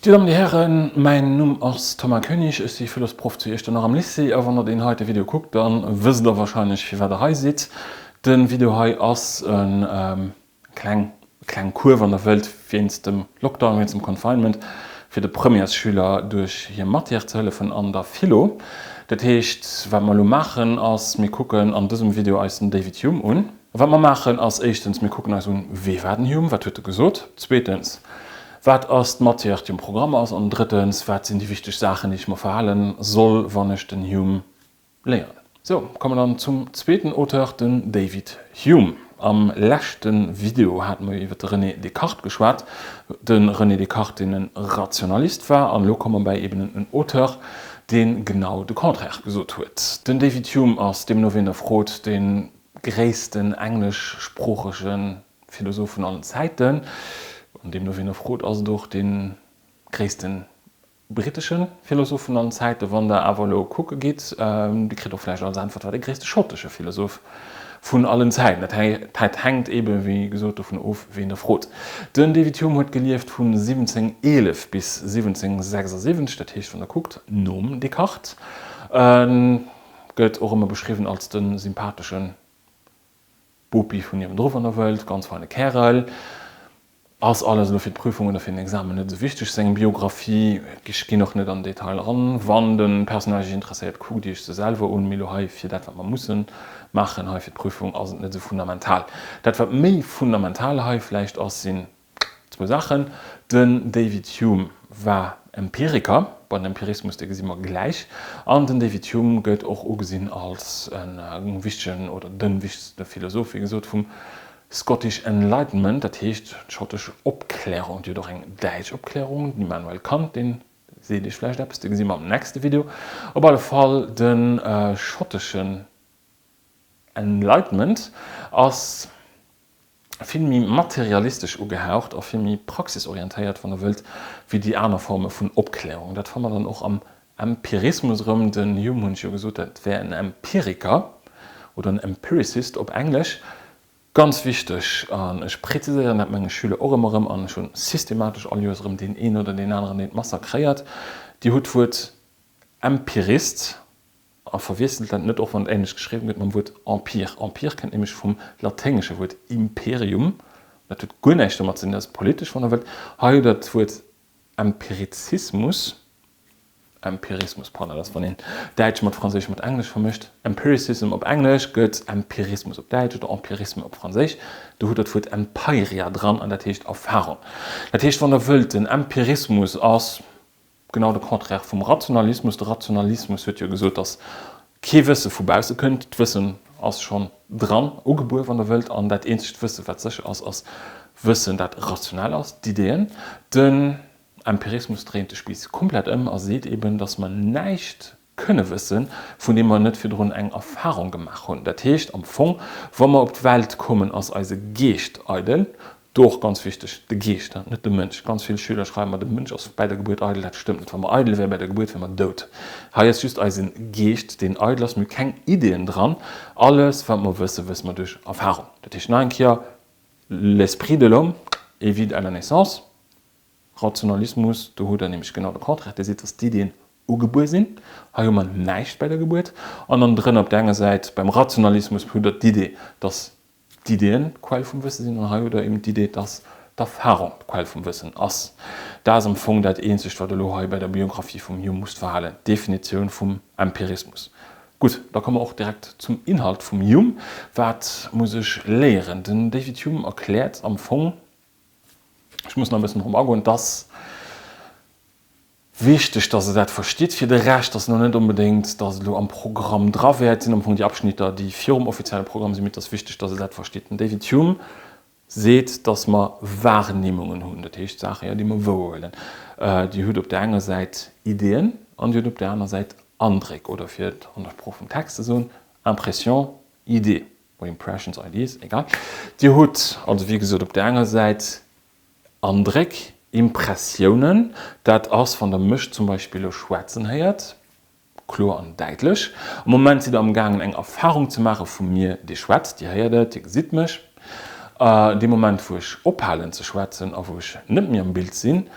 Dir Dammen, Dir Hären, mäin Numm ass Thomas Koenig, ech si Philosproff zu Iechternach am Lycée a wann der deen heite Video kuckt, da wësst der wahrscheinlech firwat der hei sidd. De Video hei ass e kleng kleng Cours, wann der wëllt, wéinst dem Lockdown, wéinst dem Confinement, fir de Premièresschüler duerch hir Matière ze hëllefen an der Philo. Dat heescht, wat mer elo maachen ass, mir kucken an dësem Video eis den David Hume un. A wat mer maachen ass, éischtens, mir kucken eis un, Wee war den Hume? Wat huet e gesot? Zweetens, Wat ass d'Matière, déi um Programm ass? An drëttens, Wat sinn déi wichteg Saachen, déi ech mer verhale soll, wann ech den Hume léieren? Sou, komme dann zum zweeten Auteur, den David Hume. Am leschte Video hate mer jo iwwer de René Descartes geschwat, de René Descartes, deen e Rationalist war. An elo komme mer bäi eben en Auteur, dee genau de Contraire gesot huet. Den David Hume ass, deemno wien der frot, dee gréissten engleschsproochege Philosoph vun allen Zäiten, an deemno wien der frot, ass et och dee gréisste brittesche Philosoph vun allen Zäiten. Wann der awer elo kucke gitt, Dir kritt och vläicht als Äntwert, war de gréisste schottesche Philosoph vun allen Zäiten. Dat hänkt eebe wéi gesot dovun of, wien der frot. Den David Hume huet gelieft vu 1711 bis 1776, dat heescht, wann der kuckt, nom Descartes. Gëtt och ëmmer beschriwwen als de sympathesche Bopi vun niewendru, wann der wëllt. Ganz feine Kärel. Ass alles elo fir d'Prüfung oder fir den Examen net esou wichteg. Seng Biographie, ech ginn och net an den Detail eran, wann de Personnage iech interesséiert, kuckt iech se selwer un, mee elo hei fir dat wat mer musse maachen hei fir d'Prüfung ass et net esou fundamental. Dat wat méi fundamental hei vläicht ass, sinn Zwou Saachen, Den David Hume war Empiriker, bon den Empirismus dee gesi mer gläich, an den David Hume gëtt och ugesinn als e wichtegen oder de wichtegste Philosoph, wéi gesot, vum Scottish Enlightenment, dat heescht d'schottesch Opklärung. Dir hutt och eng däitsch Opklärung, den Immanuel Kant, dee seet iech vläicht eppes, dee gesi mer am nächste Video. Op alle Fall de schotteschen Enlightenment ass vill méi materialistesch ugehaucht a vill méi praxisorientéiert, wann Der wëllt, wéi déi aner Forme vun Opklärung. Dat fanne mer dann och am Empirismus erëm. Den Hume, hunn ech jo gesot, dat wär en Empiriker oder en Empiricist op Englesch. Ganz wichteg, an ech preziséieren dat menge Schüler och ëmmer erëm, an ech hu systematesch all Joers erëm deen een oder deen aneren, deen et massakréiert, Dir hutt d'Wuert Empirist, A verwiesselt dat net, och wann et änlech geschriwwen gëtt, mam Wuert Empire. Empire kënnt nämlech vum laténgesche Wuert imperium. Dat huet guer näischt domat ze dinn, dat ass politesch, wann Der wëllt. Hei hutt Der d'Wuert Empirizismus, Empirismus, pardon, dat ass, wann een Däitsch mat Franséisch mat Englesch vermëscht. Empiricism op Englesch gëtt Empirismus op Däitsch oder Empirisme op Franséisch. Do hutt Der d'Wuert empeiria dran an dat heescht Erfahrung. Dat heescht, wann Der wëllt, den Empirismus ass Genau de Contraire vum Rationalismus. De Rationalismus huet jo gesot, datt kee Wësse vu bausse kënnt. D'Wëssen ass schonn dran, ugebuer, wann Der wëllt. An dat eenzegt Wësse wat sécher ass, ass Wëssen dat rationell ass, d'Ideeën. Den Empirismus dréint de Spiiss komplett ëm a seet eben, datt mer näischt kënne wëssen, vun deem mer net virdrun eng Erfahrung gemaach hunn. Dat heescht am Fong, wa mer op d'Welt kommen, ass eise Geescht eidel. Do och ganz wichteg, de Geescht, net de Mënsch. Ganz vill Schüler schreiwen mer, de Mënsch ass bäi der Gebuert eidel. Dat stëmmt net. Wa mer eidel wäre bäi der Gebuert, wäre mer dout. Hei ass just eise Geescht, deen eidel ass. Mir hu keng Ideeën dran. Alles, wat mer wëssen, wësse mer duerch Erfahrung. Dat heescht nach eng Kéier, L'esprit de l'homme est vide à la naissance. Rationalismus, do hutt Der nämlech genau de Contraire, Dir seet, dass d'Iddien ugebuer sinn. Hei hu mer näischt bäi der Gebuert. An dann drënner op där enger Säit, beim Rationalismus hutt Der d'Idee, dass d'Iddien d'Quell vum Wësse sinn, an hei hutt Der eben d'Idee, dass d'Erfahrung d'Quell vum Wëssen ass. Dat ass am Fong dat eenzegt, wat Der elo hei bei der Biographie vum Hume musst verhalen, d'Definitioun vum Empirismus. Gutt, da komme mer och direkt zum Inhalt vum Hume. Wat muss ech léieren? Den David Hume erkläert am Fong, Ech muss nach e bëssen drop agoen, et ass wichteg, dass Der dat verstitt. Fir de Rescht ass elo net onbedéngt, dass et elo am Programm dra wär. Et sinn am Fong déi Abschnitter, déi virum offizielle Programm sinn. Mee et ass wichteg, dass Der dat verstitt. Den David Hume seet, dass mer Wahrnehmungen hunn, dat heescht Saachen, jo, déi mer wouerhuelen. Dir hutt op där enger Säit Ideeën an Dir hutt op där aner Säit Andréck, oder fir et an der Sprooch vum Text ze soen, Impressions, idées. Oder Impressions, Ideas, egal. Dir hutt also wéi gesot op där enger Säit Andréck, Impressiounen, dat ass wann der mech zum Beispill elo schwätzen héiert, kloer an däitlech. Am Moment sidd der amgaangen eng Erfarung ze maache vu mir, dee schwätzt, Dir héiert et, Dir gesitt mech. Dee Moment wou ech ophalen ze schwätzen a wou ech net méi am Bild sinn,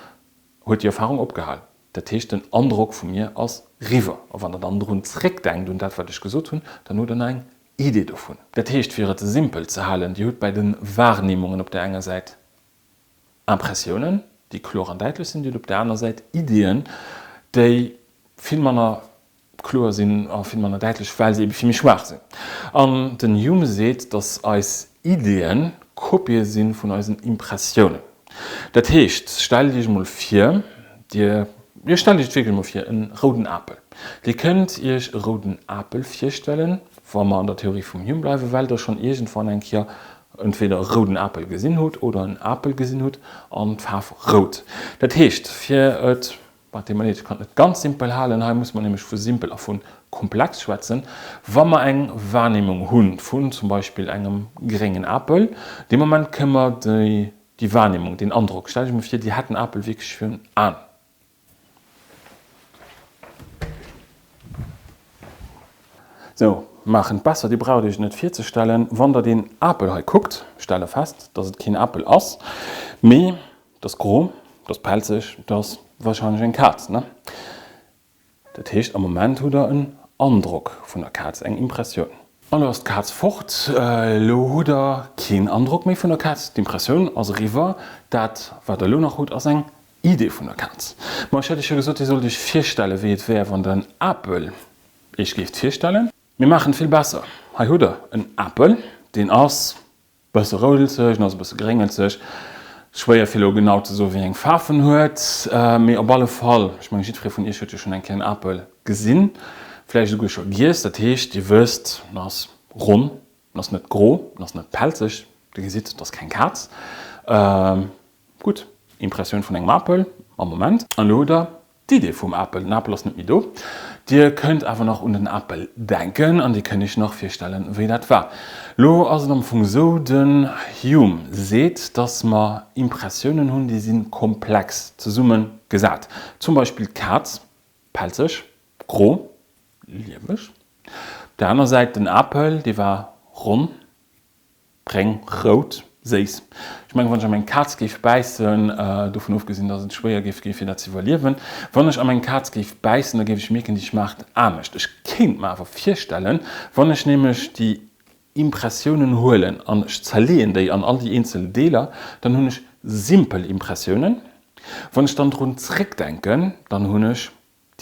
huet déi Erfarung opgehal. Dat heescht, den Androck vu mir ass riwwer. A wann Der dann drun zréckdenkt, un dat, wat ech gesot hunn, dann hutt Der nach eng Idee dovun. Dat heescht, fir et simpel ze halen, Dir hutt bei de Wahrnehmungen op där enger Säit Impressiounen, déi kloer an däitlech sinn, Dir hutt op där aner Säit Ideeën, déi vill manner kloer sinn a vill manner däitlech, well se ebe vill méi schwaach sinn. An den Hume seet, datt eis Ideeën Kopië si vun eisen Impressiounen. Dat heescht, stellt Iech emol vir, Dir, jo stellt Iech et wierklech emol vir, e rouden Apel. Dir kënnt Iech e rouden Apel virstellen, wa mer an der Theorie vum Hume bleiwen, well Der schonn iergendwann eng Kéier entweder e rouden Apel gesinn hutt oder en Apel gesinn hutt an d'Faarf rout. Dat heescht, fir et Wat deet mer leed, ech kann et net ganz simpel halen, hei musse mer nämlech vu simpel a vu komplex schwätzen. Wa mer eng Wahrnehmung hu vun zum Beispill engem gréngen Apel, dee Moment kënne mer déi déi Wahrnehmung, deen Androck, stellt Iech emol vir, Dir hätt den Apel wierklech virun Aen. Sou, maachen et besser, Dir braucht Iech et net virzestellen, wann Der deen Apel hei kuckt, stellt Der fest, dass et keen Apel ass, mee 't ass gro, 't ass pelzeg, 't ass wahrscheinlech eng Kaz, ne? Dat heescht, am Moment hutt Der en Androck vun der Kaz, eng Impressioun. An elo ass d'Kaz fort, elo hutt Der keen Androck méi vun der Kaz, d'Impressioun ass eriwwer. Dat, wat Der elo nach hutt, ass eng Idee vun der Kaz. Ma ech hat Iech jo gesot, Dir sollt Iech virstellen, wéi et wär, wann Der en Apel Iech géift virstellen. Mir maachen et vill besser. Hei hutt Der en Apel, deen ass Bësse roudelzeg, en ass e bësse gréngelzeg. Schwéier fir elo genau ze soen wéi eng Faarf en huet, mee op alle Fall, ech mengen jiddweree vun iech huet jo schonn eng Kéier en Apel gesinn, vläicht esouguer scho giess, dat heescht dir wësst, en ass ronn, en ass net gro, en ass net pelzeg, dir gesitt, et ass keng Kaz. Gutt, Impressioun vun engem Apel am Moment. An elo hutt der D'Idee vum Apel, den Apel ass net méi do. Dir kënnt awer nach un den Apel denken an Dir kënnt Iech nach virstellen, wéi dat war. Lo ass et am Fong esou, den Hume seet, dass mer Impressiounen hunn, déi si komplex zesumme gesat. Zum Beispill d'Kaz, pelzeg, gro, lieweg. Op der aner Säit den Apel, dee war ronn. Gréng, rout, séiss. Ech mengen, wann ech a meng Kaz géif bäissen, dovun ofgesinn, dass et schwéier géif ginn, fir dat ze iwwerliewen, wann ech a meng Kaz géif bäissen, da géif ech mierken, déi schmaacht anescht. Ech kéint mer awer virstellen, wann ech nämlech déi Impressiounen huelen an ech zerleeën déi an all déi eenzel Deeler, dann hunn ech simpel Impressiounen. Wann ech dann drun zréckdenken, dann hunn ech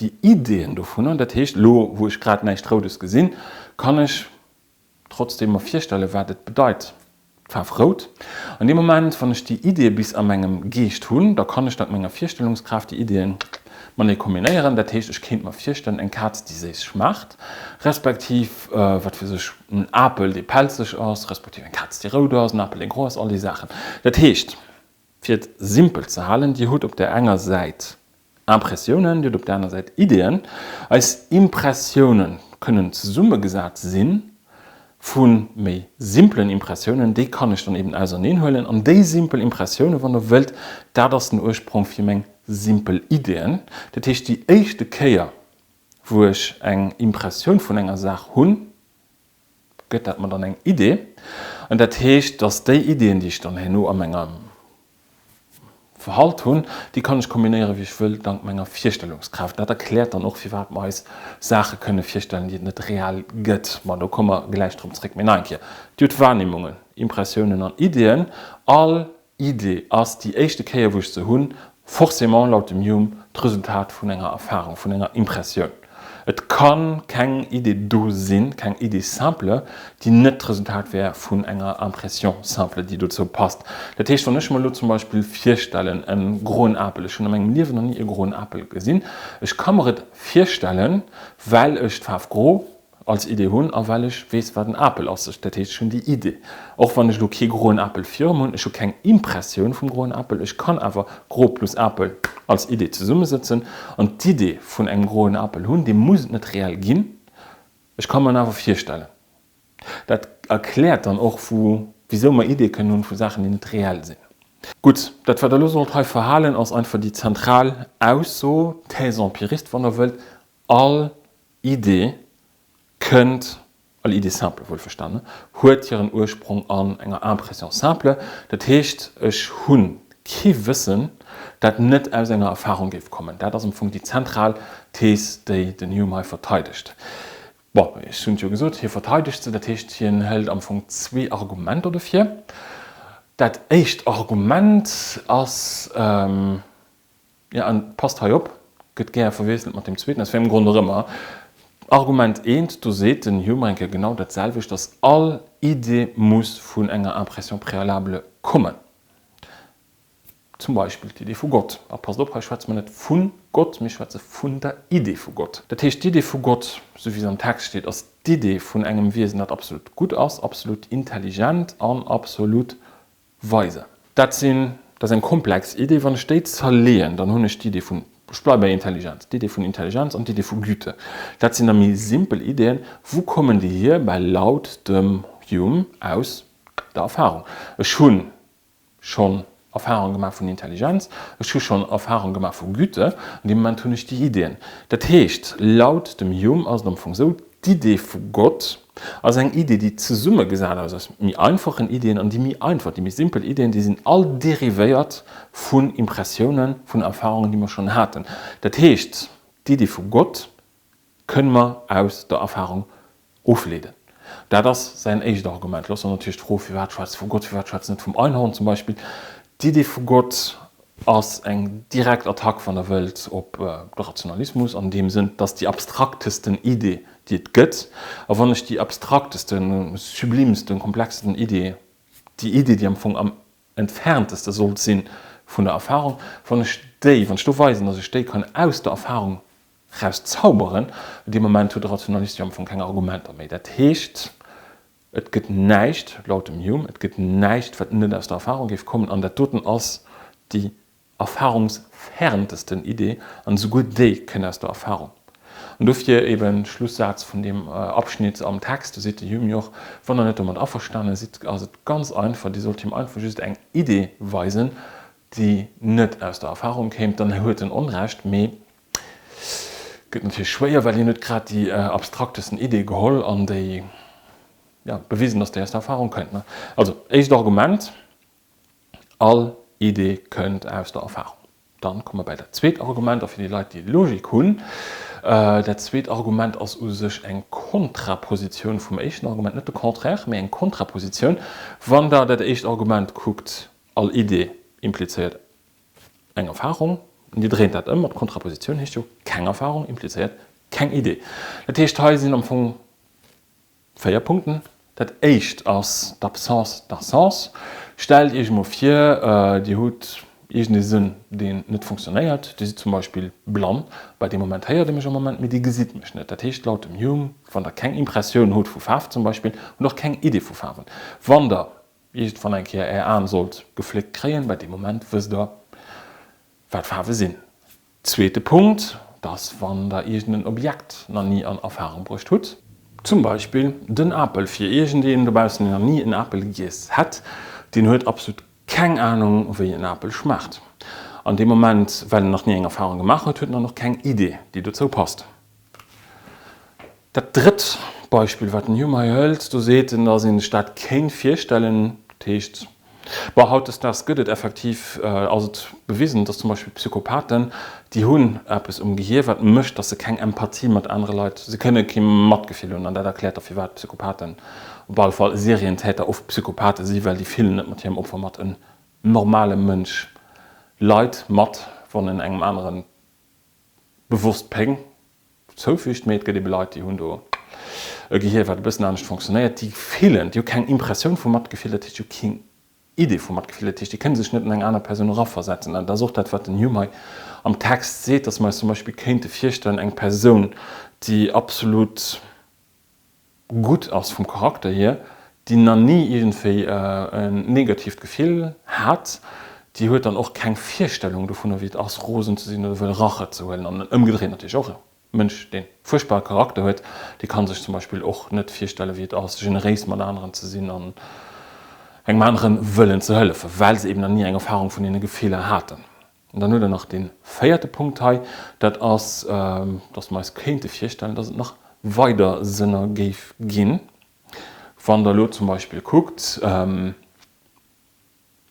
déi Ideeën dovunner. Dat heescht, elo wou ech grad näischt Roudes gesinn, kann ech Trotzdem mer virstellen, wat et bedeit, d'Faarf rout. An deem Moment, wann ech déi Ideeë bis a mengem Geescht hunn, da kann ech dank menger Virstellungskraaft déi Ideeën matenee kombinéieren. Dat heescht, ech kéint mer virstellen, eng Kaz, déi séiss schmaacht, respektiv, wat weess ech, en Apel, dee pelzeg ass, respektiv eng Kaz, déi rout ass, en Apel, dee gro ass, all déi Saachen. Dat heescht, fir et simpel ze halen, Dir hutt op där enger Säit Impressiounen, Dir hutt op der aner Säit Ideeën. Eis Impressioune kënnen zesummegesat si vu méi simpelen Impressiounen. Déi kann ech dann eben auserneen huelen. An déi simpel Impressioune, wann Der wëllt, dat ass den Ursprong fir meng simpel Ideeën. Dat heescht, déi éischte Kéier, wou ech eng Impressioun vun enger Saach hunn, gëtt dat mer dann eng Idee. An dat heescht, dass déi Ideeën, déi ech dann herno a menger Verhalt hunn, déi kann ech kombinéieren, wéi ech wëll, dank menger Virstellungskraaft. Dat erkläert dann och, firwat mer eis Saache kënne virstellen, déi et net real gëtt. Ma do komme mer gläich drop zréck. Mee nach eng Kéier, Dir hutt Wahrnehmungen, Impressiounen an Ideeën. All Idee ass déi éischte Kéier wou ech se hunn, forcément laut dem Hume d'Resultat vun enger Erfahrung, vun enger Impressioun. Et ka keng Idee do sinn, keng Idee simple, déi net d'Resultat wär vun enger Impression simple, déi dozou passt. Dat heescht, wann ech mer elo zum Beispill virstellen, e groen Apel, ech hunn a mengem Liewen nach ni e groen Apel gesinn, ech ka mer et virstellen, well ech d'Faarf gro als Idee hunn a well ech weess, wat en Apel ass. Dat heescht, ech hunn déi Idee. Och wann ech elo kee groen Apel virum hunn, ech hu keng Impressioun vum groen Apel, ech kann awer gro plus Apel als Idee zesummesëtzen an d'Idee vun engem groen Apel hunn. Dee muss et net reell ginn, ech ka mer en awer virstellen. Dat erkläert dann och, wou, wisou mer Ideeë kënnen hunn vu Saachen, déi net reell sinn. Gutt, dat wat Der elo sollt hei verhalen, ass einfach déi zentral Ausso, Thèse empiriste, wann Der wëllt, All Idee kënnt, all Idee simple wuelverstanen, huet hiren Ursprong an enger Impression simple. Dat heescht, ech hu kee Wëssen. dat net aus enger Erfahrung géif kommen. Dat ass am Fong déi zentral Thees, déi den Hume hei verteidegt. Bon, ech hunn et jo gesot, hie verteidegt se, dat heescht, hien hëlt am Fong zwee Argumenter dofir. Dat éischt Argument ass, jo, an passt hei op, gëtt gär verwiesselt mat deem zweeten, aus wéi engem Grond och ëmmer, Argument eent, do seet den Hume eng Kéier genau dat selwecht, dass all Idee muss vun enger Impression préalable kommen. Zum Beispill d'Idee vu Gott. A passt op, hei schwätze mer net vu Gott, mir schwätze vun der Idee vu Gott. Dat heescht, d'Idee vu Gott, esou wéi se am Text steet, ass d'Idee vun engem Wiesen, dat absolut gutt ass, absolut intelligent an absolut weise. Dat sinn, dat ass eng komplex Idee. Wann ech déi zerleeën, dann hunn ech d'Idee vun, ech bleiwe bei Intelligenz, d'Idee vun Intelligenz an d'Idee vu Güte. Dat sinn da méi simpel Ideeën. Wou kommen déi hier? Bah, laut dem Hume aus der Erfahrung. Ech hunn schonn Erfahrung gemaach vun Intelligenz, ech hu schonn Erfahrung gemaach vu Güte, an deem Moment hunn ech déi Ideen. Dat heescht, laut dem Hume ass et am Fong esou, d'Idee vu Gott ass eng Idee, déi zesummegesat ass aus méi einfachen Ideen, an déi méi einfach, déi méi simpel Ideen, déi sinn all derivéiert vun Impressiounen, vun Erfahrungen, déi mer schonn haten. Dat heescht, d'Idee vu Gott Kënne mer aus der Erfahrung ofleeden. Dat ass säin éischt Argument. Lo ass dann natierlech d'Fro, Firwat schwätzt e vu Gott, firwat schwätzt en net vum Einhorn zum Beispill? D'Idee vu Gott ass eng direkt Attack, wann Der wëllt, op de Rationalismus an deem Sënn, et ass déi abstraktesten Idee, déi et gëtt. A wann ech déi abstraktesten, sublimsten, komplexesten Idee, déi Idee, déi am Fong am entfernteste sollt si vun der Erfahrung, wann ech déi, wann ech do weisen, datt ech déi kann aus der Erfahrung raus zauberen, dee Moment huet de Rationalist jo am Fong keng Argumenter méi. Dat heescht, et gëtt näischt, laut dem Hume, et gëtt näischt, wat net aus der Erfahrung géif kommen, an dat doten ass déi erfahrungsferntesten Idee, an esouguer déi kënn aus der Erfahrung. An dofir eben Schlussaz vun deem Abschnitt am Text, do seet de Hume jo och, wann Der net domat averstane sidd, ass et ganz einfach, Dir sollt him einfach just eng Idee weisen, déi net aus der Erfahrung kéim, dann huet en Onrecht, mee gëtt natierlech schwéier, well hien huet grad déi abstraktesten Idee geholl an déi, jo, bewisen, dass déi aus der Erfahrung kënnt. Also, éischt Argument, All Idee kënnt aus der Erfahrung. Dann komme mer bäi dat zweet Argument, a fir déi Leit, déi Logik hunn, dat zweet Argument ass u sech eng Kontrapositioun vum éischten Argument, net de Contraire, mee eng Kontrapositioun. Wann Der dat éischt Argument kuckt, All Idee implizéiert eng Erfahrung. Dir dréint dat ëm, mat Kontrapositioun heescht jo, keng Erfahrung implizéiert keng Idee. Dat heescht, hei sinn am Fong 4 Punkten. Dat éischt ass d'Absence d'un sens. Stellt Iech emol vir, Dir hutt iergendee Sënn, deen net funktionéiert. Dir sidd zum Beispill blann. Bei deem Moment héiert Dir mech am Moment, mee Dir gesitt mech net. Dat heescht, laut dem Hume, wann Der keng Impressioun hutt vu Faarf zum Beispill, hutt Der och keng Idee vu Faarwen. Wann Der Iergendwann eng Kéier Är Aen sollt gefléckt kréien, bei deem Moment wësst Der, wat Faarwe sinn. Zweete Punkt, dass wann Der iergend en Objekt nach ni an Erfahrung bruecht hutt, zum Beispill den Apel, fir iergendeen dobaussen, deen nach ni en Apel giess hätt, deen huet absolut keng Ahnung, wéi en Apel schmaacht. An deem Moment, well en nach ni eng Erfahrung gemaach huet, huet en dann och keng Idee, déi dozou passt. Dat drëtt Beispill, wat den Hume hei hëlt, do seet en, datt ee sech dat kéint virstellen, dat heescht, bon, hautdesdaags gëtt et effektiv, ass et bewisen, datt zum Beispill Psychopathen, déi hunn eppes um Gehier, wat mécht, datt se keng Empathie mat anere Leit, se kënne kee Matgefill hunn. An dat erkläert da firwat Psychopathen, op alle Fall Serientäter, oft Psychopathe si well déi fillen net mat hirem Opfer mat. En normale Mënsch leit mat, wann en engem aneren bewosst Péng zoufüügt, mee et gëtt ebe Leit, déi hunn do e Gehier, wat e bëssen anescht fonctionnéiert, déi fillen, déi hu keng Impressioun vu Matgefill, dat heescht, déi hu keng Idee vu Matgefill, dat heescht, déi kënne sech net an eng aner Persoun eraversetzen. An dat ass och dat, wat den Hume hei am Text seet, dass mer eis zum Beispill kéinte virstellen, eng Persoun, déi absolut gutt ass vum Charakter hier, déi nach ni iergendwéi en negatiivt Gefill hat, déi huet dann och keng Virstellung dovunner, wéi et ass, rosen ze sinn oder wëll Rache ze huelen. An ëmgedréint natierlech och, e Mënsch, dee fuerchtbare Charakter huet, dee ka sech zum Beispill och net virstellen, wéi et ass, generéis mat aneren ze sinn an engem anere wëllen ze hëllefen, well se eben nach ni eng Erfarung vun deene Gefiller haten. An dann hutt Der nach dee véierte Punkt hei, dat ass, dass mer eis kéinte virstellen, dass et nach weider Sënner géif ginn. Wann Der elo zum Beispill kuckt,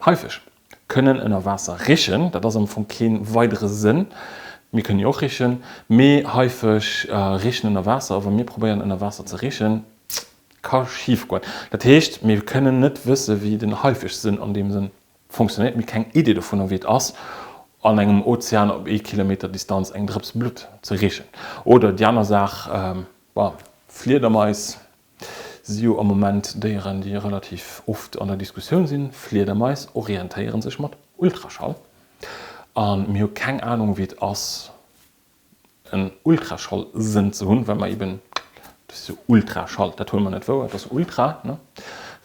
Haifisch. Kënnen ënner Waasser richen, dat ass am Fong kee weidere Sënn. Mir kënnen jo och richen, mee Haifësch richen ënner Waasser a wa mir probéieren ënner Waasser ze richen, ka schif goen. Dat heescht, mir kënnen net wësse wéi den Haifischsënn an deem Sënn funktionéiert. Mir hu keng Idee dovunner wéi et ass, an engem Ozean op ee Kilometer Distanz eng Drëps Blutt ze richen. Oder déi aner Saach, bon, Fliedermais si jo am Moment Déieren, déi relativ oft an der Diskussioun sinn. Fliedermais orientéiere sech mat Ultraschall a mir hu keng Anung wéi et ass, en Ultraschallsënn ze hunn, well mer eben, dat ass jo Ultraschall, dat huele mer net wouer, et ass Ultra, ne,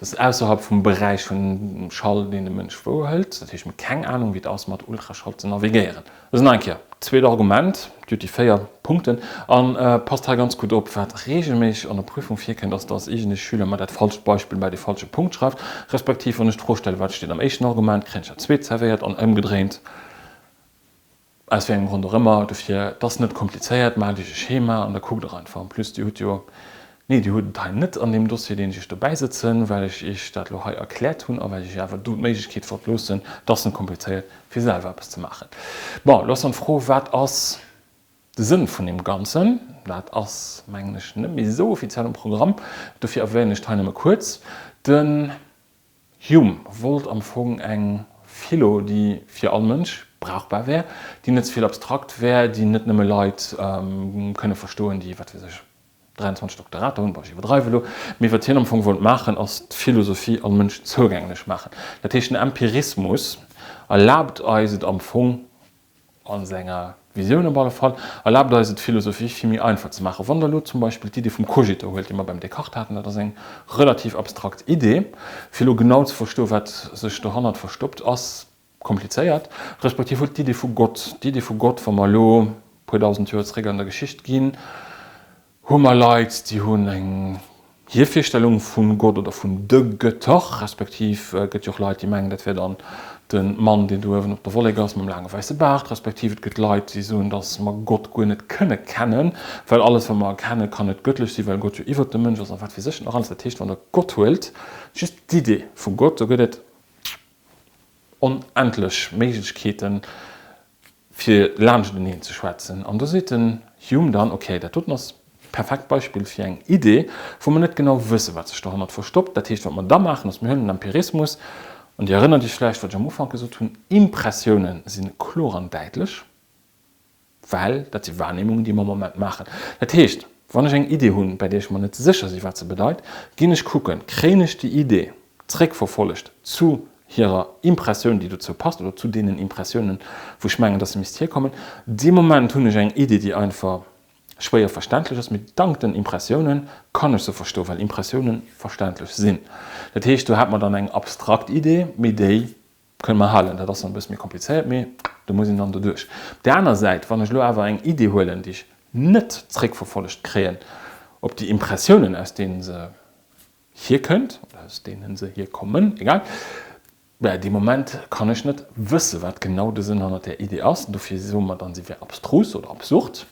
dat ass ausserhalb vum Beräich vun Schall, deen de Mënsch wouerhëlt. Dat heescht, mir hu keng Anung, wéi et ass, mat Ultraschall ze navigéieren. Dat ass nach eng Kéier d'zweet Argument, Dir hutt déi 4 Punkten. A passt hei ganz gutt op, wat reegelméisseg an der Prüfung virkënnt, ass, dass iergendee Schüler mer dat falscht Beispill bei dee falsche Punkt schreift, respektiv wann ech d'Fro stellen, wat steet am éischten Argument, kréien ech dat zweet zerwéiert an ëmgedréint. Aus wéi engem Grond och ëmmer. Dofir, et ass net komplizéiert, maacht Iech e Schema an da kuckt Der einfach. En plus, Dir hutt jo, nee, Dir hutt et hei net an deem Dossier, deen ech Iech dobäi sëtzen, well ech Iech dat elo hei erkläert hunn a well ech Iech awer do d'Méiglechkeet wollt loossen, et ass net komplizéiert, fir selwer eppes ze maachen. Bon, elo ass dann d'Fro, Wat ass de Sënn vun deem Ganzen? Dat ass, mengen ech, net méi esou offiziell um Programm, dofir erwänen ech et hei nëmme kuerz. Den. Hume wollt am Fong eng Philo, déi fir all Mënsch brauchbar wär, déi net ze vill abstrakt wär, déi net nëmme Leit kënne verstoen, déi, wat weess ech, 23 Doktorater hunn, bon, ech iwwerdreiwe elo, mee wat hien am Fong wollt maachen, ass d'Philosophie all Mënsch zougänglech maachen. Dat heescht, den Empirismus erlaabt eis et am Fong, A senger Visioun op alle Fall erlaabt eis et d'Philosophie vill méi einfach ze maachen. Wann Der elo zum Beispill d'Idee vum Cogito huelt, déi mer beim Descartes haten, dat ass eng relativ abstrakt Idee. Fir elo genau ze verstoen, wat sech dohannert verstoppt, ass komplizéiert. Respektiv huelt d'Idee vu Gott. D'Idee vu Gott, wa mer elo e puer dausend Joer zeréck an der Geschicht ginn, Hu mer Leit, déi hunn eng hir Virstellung vu Gott oder vun de Götter, respektiv gëtt jo och Leit, déi mengen, dat wär dann de Mann, deen do uewen op der Wollek ass mam laange wäisse Baart, respektiv et gëtt Leit, déi soen, datt mer Gott guer net kënne kennen, well alles, wat mer erkennen, kann net gëttlech sinn, well Gott jo iwwert dem Mënsch ass a wat weess ech nach alles. Dat heescht, wann Der Gott huelt, just d'Idee vu Gott, do gëtt et onendlech Méiglechkeeten, fir laanschteneen ze schwätzen. An do seet den Hume dann, ok, dat doten ass perfekt Beispill fir eng Idee, wou mer net genau wëssen, wat sech dohannert verstoppt. Dat heescht, wat mer da maachen, ass, mir huelen den Empirismus, an Dir erënnert Iech vläicht, wat ech am Ufank gesot hunn, Impressioune si kloer an däitlech, well dat si Wahrnehmungen, déi mer am Moment maachen. Dat heescht, wann ech eng Idee hunn, bei där ech mer net sécher sinn, wat se bedeit, ginn ech kucken, kréien ech déi Idee zréckverfollegt zu hirer Impressioun, déi dozou passt, oder zu deenen Impressiounen, wou ech mengen, dass se misst hierkommen. Dee Moment hunn ech eng Idee, déi einfach schwéier verständlech ass, mee dank den Impressiounen kann ech se verstoen, well Impressiounen verständlech sinn. Dat heescht, do hat mer dann eng abstrakt Idee, mee déi kënne mer halen. Dat ass dann e bësse méi komplizéiert, mee do muss een dann doduerch. Op där aner Säit, wann ech elo awer eng Idee huelen, déi ech net zréckverfollegt kréien op déi Impressiounen, aus deene se hierkënnt, oder aus deenen se hierkommen, egal, mä dee Moment kann ech net wësse wat genau de Sënn hannert där Idee ass, dofir soe mer dann, se wär abstrus oder absurd,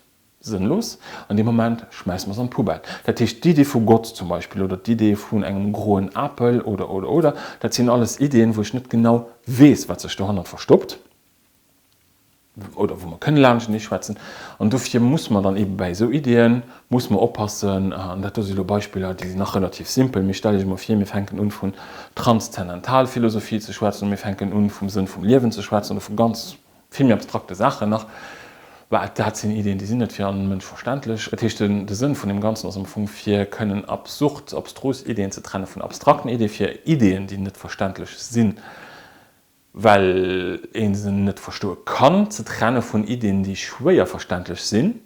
sënnlos, an dee Moment schmäisse mer se an d'Poubelle. Dat heescht, d'Idee vu Gott zum Beispill oder d'Idee vun engem groen Apel oder, oder, oder, dat sinn alles Ideeën, wou ech net genau weess, wat sech dohannert verstoppt. oder wou mer kënne laanschtenee schwätzen. An dofir muss mer dann eebe bäi esou Ideeën, muss mer oppassen, an dat do si lo Beispiller, déi sinn nach relativ simpel, mee stellt Iech emol vir, mir fänken un vun Transzendentalphilosophie ze schwätzen oder mir fänken un vum Sënn vum Liewen ze schwätzen oder vu ganz vill méi abstrakte Saachen nach, bah, dat sinn Ideeën, déi sinn net fir all Mënsch verständlech. Dat heescht, de Sënn vun deem Ganzen ass am Fong, fir kënnen absurd, abstrus Ideeën ze trenne vun abstrakten Ideeën, fir Ideeën, déi net verständlech sinn, well ee se net verstoe kann, ze trenne vun Iddien, déi schwéier verständlech sinn,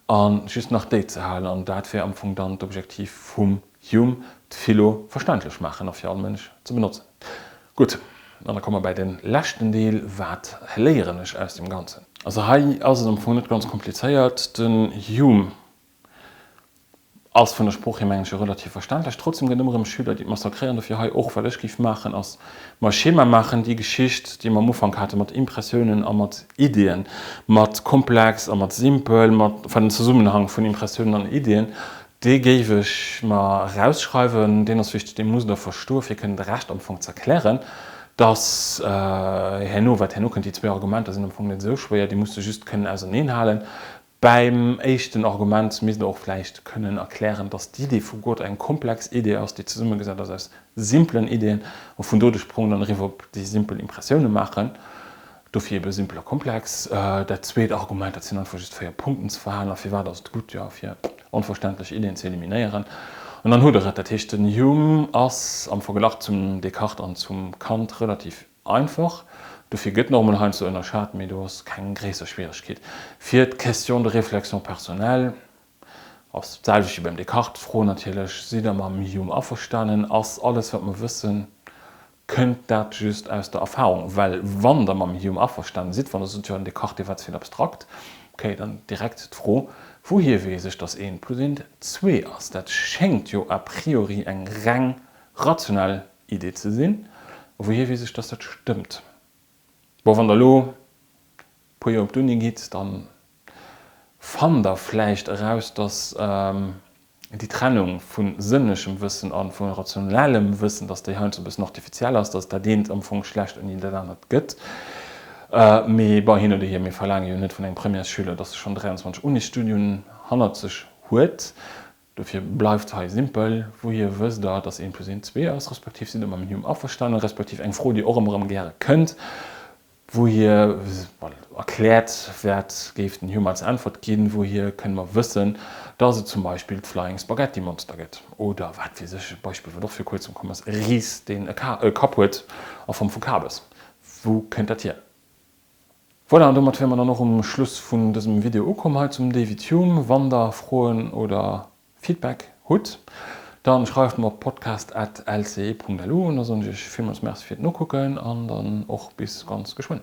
a just nach déi ze halen. An dat wär am Fong dann d'Objektiv vum Hume, d'Philo verständlech maachen a fir all Mënsch ze benotzen. Gutt, an da komme mer bäi de leschten Deel, Wat léieren ech aus deem Ganzen? Also hei ass et am Fong net ganz komplizéiert. Den Hume Ass vun der Sprooch hier mengen ech jo relativ verständlech. Trotzdem gëtt ëmmer erëm Schüler déi et massakréieren. Dofir hei och, wat ech géif maachen ass mer e Schema maachen, déi Geschicht déi mer am Ufank hate mat Impressiounen a mat Ideeën, mat komplex a mat simpel, mat enfin den Zesummenhang vun Impressiounen an Ideeën, dee géif ech mer erausschreiwen. Deen ass wichteg, dee musst der verstoen, fir kënnen de Rescht am Fong z'erklären. Dass herno, wat herno kënnt, déi zwéi Argumenter sinn am Fong net esou schwéier, déi muss de just kënnen auserneenhalen. Bäim éischten Argument misst Der och vläicht kënnen erklären, dass d'Idee vu Gott eng komplex Idee ass, déi zesummegesat ass aus simplen Ideeën, a vun do de Sprong dann eriwwer op déi simpel Impressioune maachen. Dofir ebe simpel a komplex. Dat zweet Argument, dat sinn einfach just 4 Punkten ze verhalen. A firwat ass et gutt? Jo, fir onverständlech Ideeën ze eliminéieren. An dann hutt Der et. Dat heescht, den Hume ass am Verglach zum Descartes an zum Kant relativ einfach. Dofir gëtt en och emol heiansdo ënnerschat, mee do ass keng gréisser Schwieregkeet. Fir d'Question de réflexion personnelle ass d'selwecht wéi beim Descartes d'Fro natierlech, Sidd Der mam Hume averstanen? Ass alles, wat mer wëssen, Kënnt dat just aus der Erfahrung? Well wann Der mam Hume averstanen sidd, wann Der sot, jo den Descartes dee war ze vill abstrakt, okay, dann direkt d'Fro, Wouhier weess ech, datt eent plus eent zwee ass? Dat schéngt jo a priori eng reng rationell Idee ze sinn. Wouhier weess ech, datt dat stëmmt? Bon, wann Der elo puer Joer op d'Uni gitt, dann fannt Der vläicht eraus, datt déi Trennung vu sënnlechem Wëssen a vu rationellem Wëssen, datt déi heiansdo e bëssen artificiell ass, datt dat eent am Fong schlecht ouni dat anert gëtt. Mee bon, hin oder hier, mir verlaange jo net vun engem Premièresschüler, datt e schonn 23 Unisstudien hannert sech huet. Dofir bleift hei simpel, Wouhier wësst Der, datt eent plus eent zwee ass, respektiv sidd Der mam Hume averstanen, respektiv eng Fro, déi och ëmmer erëm gäre kënnt, Wouhier, erkläert, wat géif den Hume als Äntwert ginn, wouhier kënne mer wëssen, datt et zum Beispill d'Flying Spaghetti Monster gëtt? Oder wat weess ech, e Beispill, wat och vir kuerzem komm ass, e Ris, deen e Kapp huet a Form vu Kabes. Wou kënnt dat hier? Voilà, an domat wiere mer dann och um Schluss vun dësem Video ukomm hei zum David Hume. Wann der Froen oder Feedback hutt, dann schreift mer op podcast at lce.lu an da soen ech iech villmools Merci fir d'Nokucken an dann och bis ganz geschwënn.